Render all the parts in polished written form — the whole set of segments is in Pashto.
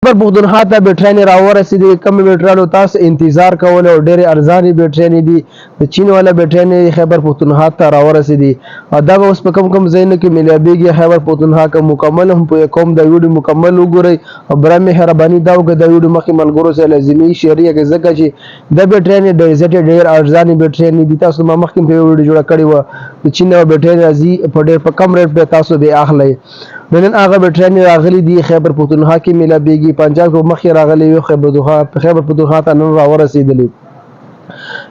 خیبر پښتونخوا ته بیټرۍ راورسېدې، کومې بیټرانو تاسو انتظار کولو او ډېرې ارزانې بیټرۍ دي، د چین والا بیټرۍ خیبر پښتونخوا ته راورسېدې او دا به اوس په کوم کوم ځایونو کې ملاویږي خیبر پښتونخوا کې مکمل هم پوه کوم. دا ویډیو مکمل وګورئ او برای مهرباني دا وکړئ، دا ویډیو مخکې ملګرو سره لازمي شیر کړئ، ځکه چې دا بیټرۍ ډېرې زیاتې ډېر ارزانې بیټرۍ دي. تاسو ما مخکې په ویډیو جوړه کړې وه، د چین نوې بیټرۍ راځي په ډېر په کم ریټ به تاسو به اخلئ. نو نن هغه بیټرۍ راغلي دي، خیبر پښتونخوا کې ملاویږي. پنجاب کې مخکې راغلي وي، خیبر پښتونخوا ته نن راورسېدلې.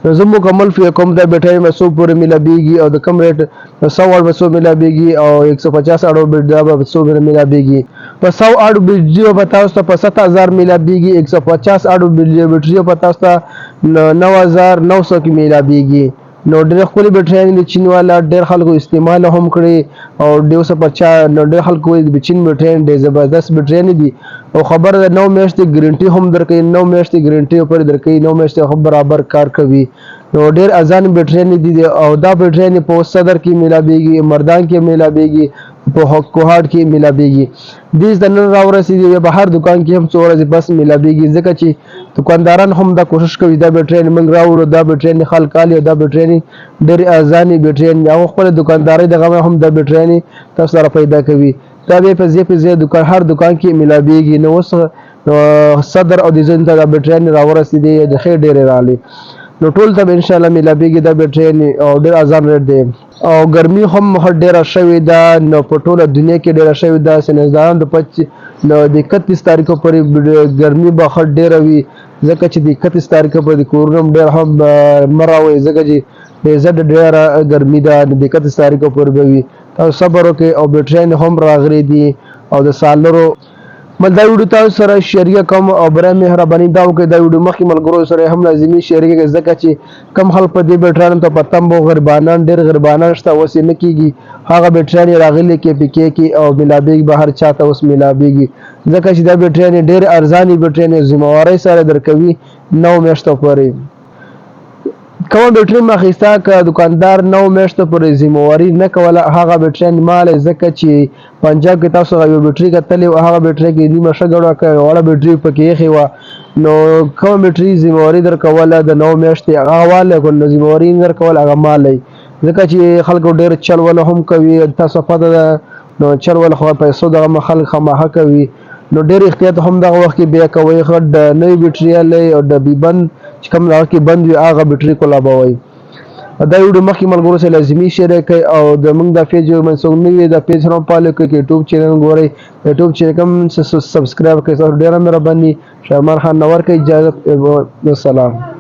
نو زه مکمل فی کوم دا بیټرۍ به څو پورې ملاویږي او د کم ریټ 100 واټ به څو ملاویږي او 150 اړو دا به څو ملاویږي. په 100 اړو بجلی به تاسو ته په 7000 ملاویږي، 150 اړو بیټري په تاسو ته 9900 کې ملاویږي. نو ډېر ښکلې بیټرۍ دي چین والا، ډېر خلکو استعمال هم کړي او ډېر څه په چا. نو ډېر خلکو وایي د چین بیټرۍ ډېر زبردست بیټرۍ دي او خبره ده 9 میاشتې ګارنټي هم درکوي، 9 میاشتې ګارنټي پر درکوي، 9 میاشتې هم برابر کار کوي. نو ډېر ارزان بیټرۍ دي او دا بیټرۍ په صدر کې ملاویږي، مردان کې ملاویږي، په کوهاټ کې ملاویږي. دې ته نن راورسېدې، په هر دکان کې هم څو ورځې پس ملاویږي، ځکه چې دکانداران هم دا کوشش کوي دا بیټرۍ موږ راوړو، دا بیټرۍ خلک اخلي او دا بیټرۍ ډېرې ارزانې بیټرۍ دي. هغه خپل دکاندارۍ د غمه هم دا بیټرۍ تاسو سره پیدا کوي. دا بیا په ځای په ځای دکان هر دکان کې ملاویږي. نو اوس صدر او د ځین ته دا بیټرۍ راورسېدې، د خیر ډېرې راغلې، نو ټول ته به انشاءالله ملاویږي دا بیټرۍ او ډېر ارزان ریټ دی. او ګرمي هم ډېره شوې ده، نو په ټوله دنیا کې ډېره شوې ده. ساینسدانان د پچ نو د 31 تاریخ پورې ګرمي به ښه ډېره وي، ځکه چې د 31 تاریخ پورې د کورونو هم ډېر هم مه راوئ، ځکه چې ډېر ډېره ګرمي ده. د 31 تاریخ پورې به وي. تاسو صبر وکړئ او بیټرۍ هم راغلي دي او د سالرو مل دا ویډیو تاسو سره شریک کوم او برای مهرباني دا وکړئ، دا ویډیو مخکې ملګرو سره هم لازمي شریک کړئ، ځکه چې کم خلک په دې بیټرانو ته په تمبو غریبانان، ډېر غریبانان شته، اوس یې نه کېږي. هغه بیټرۍ راغلي کې پی کې کې او ملاویږي به، هر چاته اوس ملاویږي، ځکه چې دا بیټرۍ ډېر ارزانې بیټرۍ ذمہوارۍ سره درکوي 9 میاشتو پورې. کومه بیټري مې اخیسته، که دکاندار 9 میاشتو پورې ذمہواري نه کوله، هغه بیټرۍ مه اخلئ، ځکه چې پنجاب کې تاسو یو بیټري کتلې وه، هغه بیټري کې نیمه شګه وکړه، وړه بیټري پکې ایښې وه. نو کومه بیټري ذمہواري درکوله د 9 میاشتې، هغه واله، که نو ذمہواري نه درکوله، هغه مه اخلئ، ځکه چې خلکو ډېر چل ول هم کوي. تاسو پته ده، نو چل ول خو پیسو دغه خلک خامخا کوي. نو ډېر احتیاط هم دغه وخت کې بیا کوئ. ښه د نوې بیټري اخلئ او ډبي بند چې کوم هغه کې بند وي، هغه بیټري کولاوئ. دا ویډیو مخکې ملګرو سره لازمي شیر کړئ او د موږ د پیج من څوک نوي د پیج هم فالو کړئ. یوټیوب چینل ګورئ، یوټیوب چینل کوم سبسکرایب کړئ. ډېره مهرباني. شرمان خان نور کوي اجازه. سلام.